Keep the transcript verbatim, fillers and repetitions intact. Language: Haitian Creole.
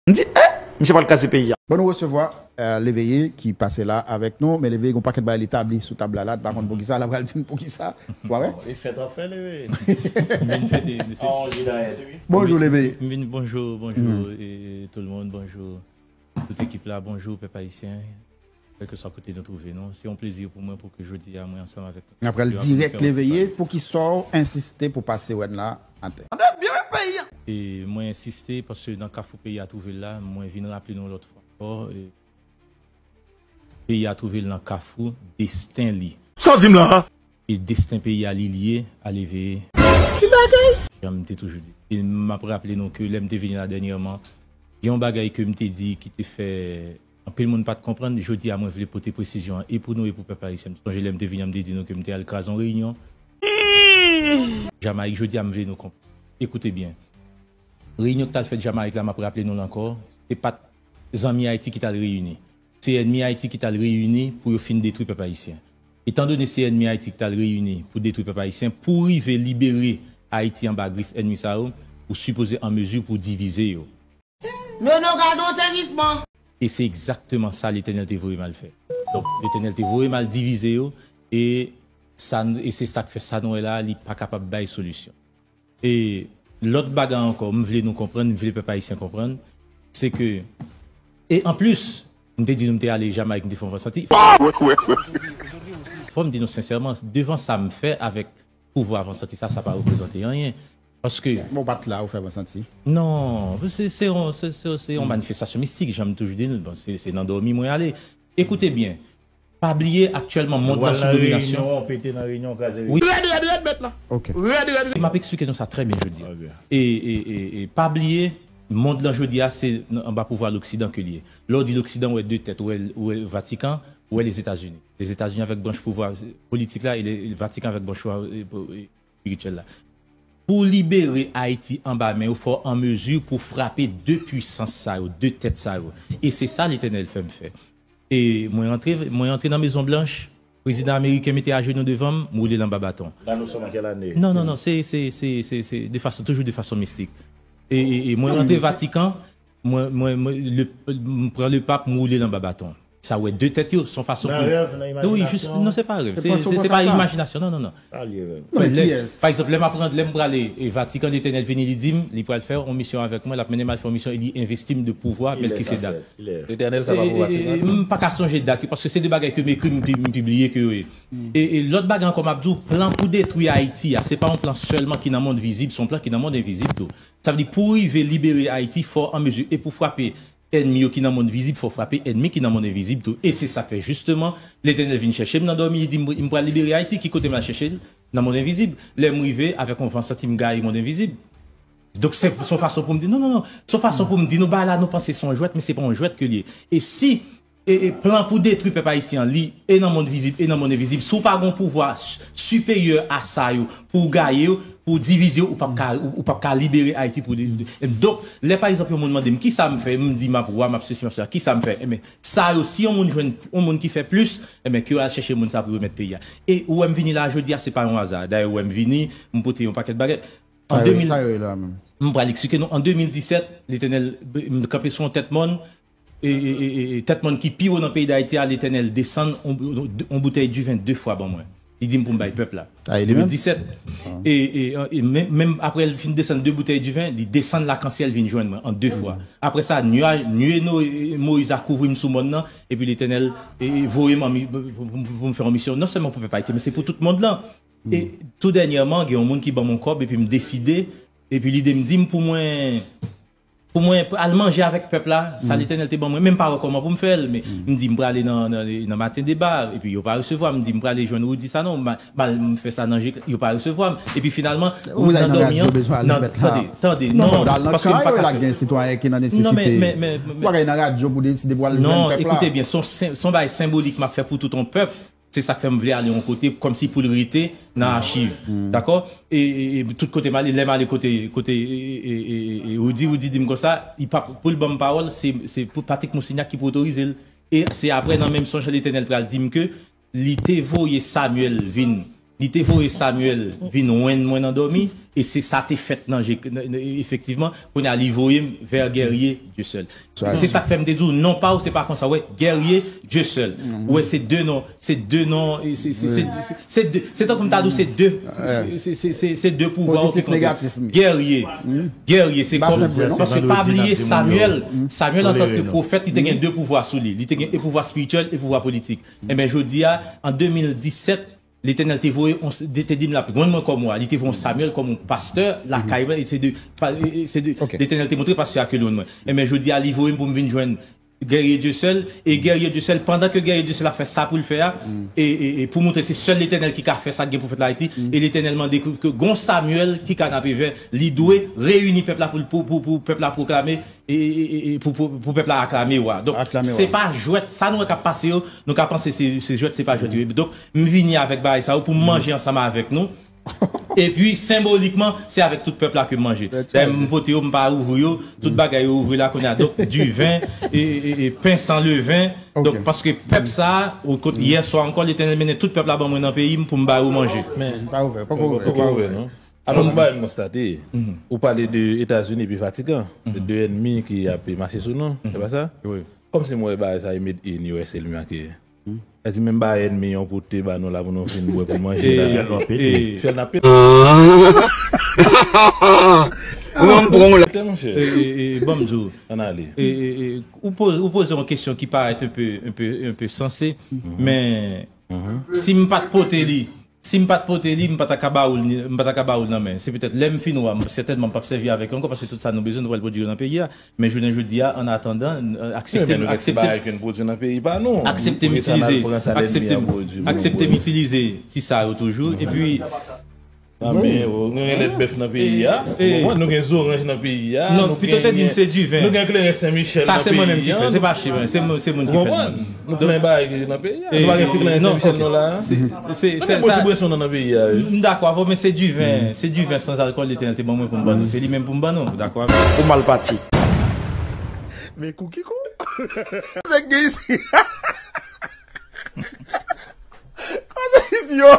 M di, eh, misye pral kraze peyi a. Bon, nou resevwa euh, Léveillé ki pase la avèk nou, men Léveillé gen yon pakèt bagay li tabli sou tab la, la, m pa konn poukisa, la pral di m poukisa. Ou pa wè? Bon, e fèt w ap fè, Léveillé? M vin fete, mesye. Bonjou, Léveillé. M vin, bonjou, bonjou, e tout le monde, bonjou. Tout ekip la, bonjou, pèp ayisyen. Kèlkeswa kote nou twouve nou, se yon plezi pou mwen pou ke jodi a mwen ansanm avèk nou. N ap pral dirèk Léveillé, poukisa w ensiste pou pase wèn la atè? Tande byen peyi a! E mwen ensiste paske nan kafou peyi a twouve l la, mwen vin raple nou lòt fwa ankò, e peyi a twouve l nan kafou desten li. Sa w di m la a? E desten peyi a li l ye, a Léveillé. Ki bagay? Jan m te toujou di. E m ap raple nou ke lè m te vini la dènyèman, gen yon bagay ke m te di ki te fè anpil moun pa t konprann. Jodi a, mwen vle pote presizyon an e pou nou e pou pèp ayisyen. M sonje lè m te vini an, m te di nou ke m te al kraze yon reyinyon Jamayik. Jodi a, m vle nou konprann. Ekoute byen. Reyinyon ki t al fèt Jamayik la, m ap raple nou l ankò, se pa t zanmi Ayiti ki t al reyini. Se ènmi Ayiti ki t al reyini pou yo fin detwi pèp ayisyen. Etandone se ènmi Ayiti ki t al reyini pou detwi pèp ayisyen, pou rive libere Ayiti anba grif ènmi sa yo, ou sipoze an mezi pou divize yo. Nono, gade yon sezisman! E se egzakteman sa Letènèl te voye m al fè. Donk, Letènèl te voye m al divize yo, e sa, e se sa k fè sa nou wè la, li pa kapab bay solisyon. E lòt bagay ankò, m vle nou konprann, m vle pèp ayisyen konprann, se ke, e anplis, m te di nou m te ale Jamayik, m te fè yon vansanti. Fò m di nou sensèman, devan sa m fè avèk pouvwa vansanti sa, sa pa reprezante anyen. Paske... Bon, ou pa t la, ou fè vansanti? Non, se, se yon, se, se, se yon manifestasyon mistik, jan m toujou di nou, bon, se, se nan dòmi mwen ale. Ekoute byen, pa bliye aktyèlman mond lan sou dominasyon. Reyinyon, pete nan reyinyon, kraze reyinyon. Wi. Rèd, rèd, rèd, mèt la. Ok. Rèd, rèd, rèd. M ap eksplike nou sa trè byen jodi a. Ok. E, e, e, e pa bliye, mond lan jodi a, se nan, anba pouvwa Loksidan ke l ye. Lè w di Loksidan, ou wè de tèt, ou wè, ou wè Vatikan, ou wè Lèzetazini. Lèzetazini avèk branch pouvwa politik la, e le, Vatikan avèk branch pouvwa, e, po-, e, espirityèl la. Pou libere Ayiti anba men yo, fò w an mezi pou frape de pwisans sa yo, de tèt sa yo. E se sa Letènèl fè m fè. E mwen rantre, mwen rantre nan Mezon Blanch, prezidan ameriken mete ajenou devan m, m woule l anba baton. La, nou sòm an kèl ane? Non, non, non, se, se, se, se, se de fason, toujou de fason mistik. E, e, e mwen rantre Vatikan, mwen, mwen, mwen, le, m pran le pap, m woule l anba baton. Sa wè de tèt yo, se yon fason pou... Nan rèv, nan imajinasyon? Wi, jis, non, se pa rèv. Se, se, se pa imajinasyon, non, non, non. Sa l ye menm? Non, men lè, pa egzanp, lè m ap rann, lè m prale, e, Vatikan, Letènèl vini, li di m, li pral fè yon misyon avèk mwen, l ap mennen m al fè yon misyon, e li envesti m de pouvwa Mèlkisedèk. Letènèl sa pa pou Vatikan? E, e, e, m pa ka sonje dat yo, paske se de bagay ke m ekri, m pi-, m pibliye ke yo ye. E, e lòt bagay ankò, m ap di w, plan pou detwi Ayiti a, se pa yon plan sèlman ki nan mond vizib, se yon plan ki nan mond envizib tou. Sa vle di, pou rive libere Ayiti, fò an mezi, e pou frape ènmi yo ki nan mond vizib, fò frape ènmi ki nan mond envizib tou. E se sa k fè, jisteman, Letènèl vin chèche m nan dòmi, li di m, m pral libere Ayiti, ki kote m al chèche l? Nan mond envizib. Lè m rive, avèk yon van santi, m gaye mond envizib. Donk, se, se yon fason pou m di, non, non, non, se yon fason pou m di nou, bagay la, nou panse se yon jwèt, men se pa yon jwèt ke l ye. E si e, e plan pou detwi pèp ayisyen an, li e nan mond vizib, e nan mond envizib. Si w pa gen yon pouvwa s-, siperyè a sa yo, pou w gaye yo, pou w divize yo, ou p ap ka, ou, ou p ap ka libere Ayiti pou de, de, e donk, lè pa egzanp yon moun mande m, kisa m fè, m di m ap wa, m ap sesi, m ap sela, kisa m fè? Enben, sa yo, si yon moun jwenn, yon moun ki fè plis, enben, ke yo al chèche moun sa pou yo mèt peyi a. E ou wè m vini la jodi a, se pa yon aza. Dayè, ou wè m vini, m pote yon pakèt bagay. An de mil, sa yo ye la menm? M pral eksplike nou. An de mil disèt, Letènèl, m kanpe sou yon tèt mòn, e, e, e, e, e tèt mòn ki pi wo nan peyi Dayiti a, Letènèl desann on, on boutèy diven de fwa ban mwen. Li di m pou m bay pèp la. Sa e li menm? De mil disèt. E, e, e menm, menm apre l fin desann de boutèy diven, li desann lakansyèl vin jwenn mwen an de fwa. Apre sa, nwa-, nwa Moyiz a kouvri m sou mòn nan, epi Letènèl, e, e, voye m an mi-, pou, pou, pou, pou m fè yon misyon, non sèlman pou pèp Ayiti, men se pou tout mond lan. E tou dènyèman, gen yon moun ki ban m yon kòb, epi m deside, epi lide m di m pou mwen, pou mwen al manje avèk pèp la, sa Letènèl te ban mwen, men m pa wè kòman pou m fè l, men m di m prale nan, nan, nan Maten Deba, epi yo pa resevwa m, m di m prale jwenn Roudy Sanon, m al, m al, m fè sa nan je, yo pa resevwa m, epi finalman, nan dòmi an, nan, tande, tande, non, paske m pa ka fè. Gen sitwayen ki nan nesesite. Ou pa ka nan radyo pou deside pou al jwenn pèp la. Non, ekoute byen, se yon sen-, se yon bagay senbolik m ap fè pou tout yon pèp. Se sa k fè m vle ale yon kote, kòmsi pou l rete nan achiv. Dakò? E, e, e tout kote m ale, lè m ale kote, kote, e, e, e, e, e Roudy, Roudy di m konsa, li pa, pou l ban m pawòl, se, se pou Patrick Moussignac ki pou otorize l. E se apre, nan menm sonj, Letènèl pral di m ke li te voye Samuel vin Li te voye Samyèl vin jwenn mwen nan dòmi, e se sa te fèt nan je, nan, nan, efektivman, kounye a li voye m vè Guerrier Dieuseul. Se sa k fè m te di w, non pa w, se pa konsa, wè, Guerrier Dieuseul. Ou wè, se de non, se de non, e se, se, se, se, se de, se tankou m ta di w, se de, se, se, se, se, se de pouvwa ou ki kontre. Guerrier, Guerrier, se kòm, paske pa bliye Samyèl, Samyèl antanke pwofèt, li te gen de pouvwa sou li. Li te gen e pouvwa espirityèl, e pouvwa politik. Enben, jodi a, an de mil disèt, Letènèl te voye, on, te, te di m l ap jwenn mwen kòm wa. Li te voye yon Samyèl kòm yon pastè lakay mwen, e se de, pa, e, e se de, Letènèl te montre pastè a ke l jwenn mwen. Enben, jodi a, li voye m pou m vin jwenn Guerrier Dieuseul, e Guerrier Dieuseul, pandan ke Guerrier Dieuseul ap fè sa pou l fè a, e, e, e pou montre se sèl Letènèl ki ka fè sa k gen pou fèt la Ayiti, e Letènèl mande ke, ke gon Samyèl ki kanapevè, li dwe reyini pèp la pou, pou, pou, pou pèp la pwoklame, e, e, e, e pou, pou, pou pèp la aklame wa. Donk, se pa jwèt, sa nou wè k ap pase yo, nou ka panse se, se jwèt, se pa jwèt yo ye. Donk, m vini avèk bagay sa yo pou m manje ansanm avèk nou. Epi, senbolikman, se avèk tout pèp la ke m manje. Dayè, m pote yo, m pa ouvri yo, tout bagay yo ouvri la kounye a. Donk, diven, e, e, e, pen san leven. Donk, paske pèp sa a, ou kot, yè swa ankò, Letènèl mennen tout pèp la ban mwen nan peyi m pou m ba yo manje. Men, pa ouvè, poko ouvè, poko ouvè, non. Alò, m ba yon konstate. Ou pale de Etazini epi Vatikan. Se de ènmi ki ap mache sou nou, se pa sa? Wi. Kòmsi mwen wè bagay sa e made in U S A li make. Sa di menm bagay ènmi yon kote ba nou la pou nou fin bwè pou manje la. Fyèl n ap pete. Fyèl n ap pete. Ou menm pran w la. Monchè. E, e, e, ban m di w. Ann ale. E, e, e, ou poze, ou poze yon kesyon ki parèt un peu, un peu, un peu sanse, men si m pa t pote li, Si m pa t pote li, m pa ta ka ba ou l ni, m pa ta ka ba ou l nan men. Se petèt lè m fin wa, m sètènman m p ap sèvi avèk yo ankò, paske tout sa nou bezwen, nou pral pwodui yo nan peyi a. Men jounen jodi a, an atandan, aksepte m, aksepte m, aksepte m itilize, aksepte m itilize ti sa yo toujou. Epi, nou gen lèt bèf nan peyi a, nou gen zoranj nan peyi a, nou gen kleren Sen Michèl nan peyi a. Sa se mwen menm ki fè, se pa Chimè, se moun, se moun ki fè l. Nou plen bagay ki nan peyi a. Nou pa gen ti plen Sen Michèl nou la. Se, se, se sa. Bon ti bwèson nan, nan peyi a, wi. M dakò avè w, men se diven, se diven sans alcool Letènèl te ban mwen pou m ban nou. Se li menm pou m ban nou. Ou dakò avè m? Ou mal pati. Men kou ki kou. Nèg gen isi. Kote isi yo?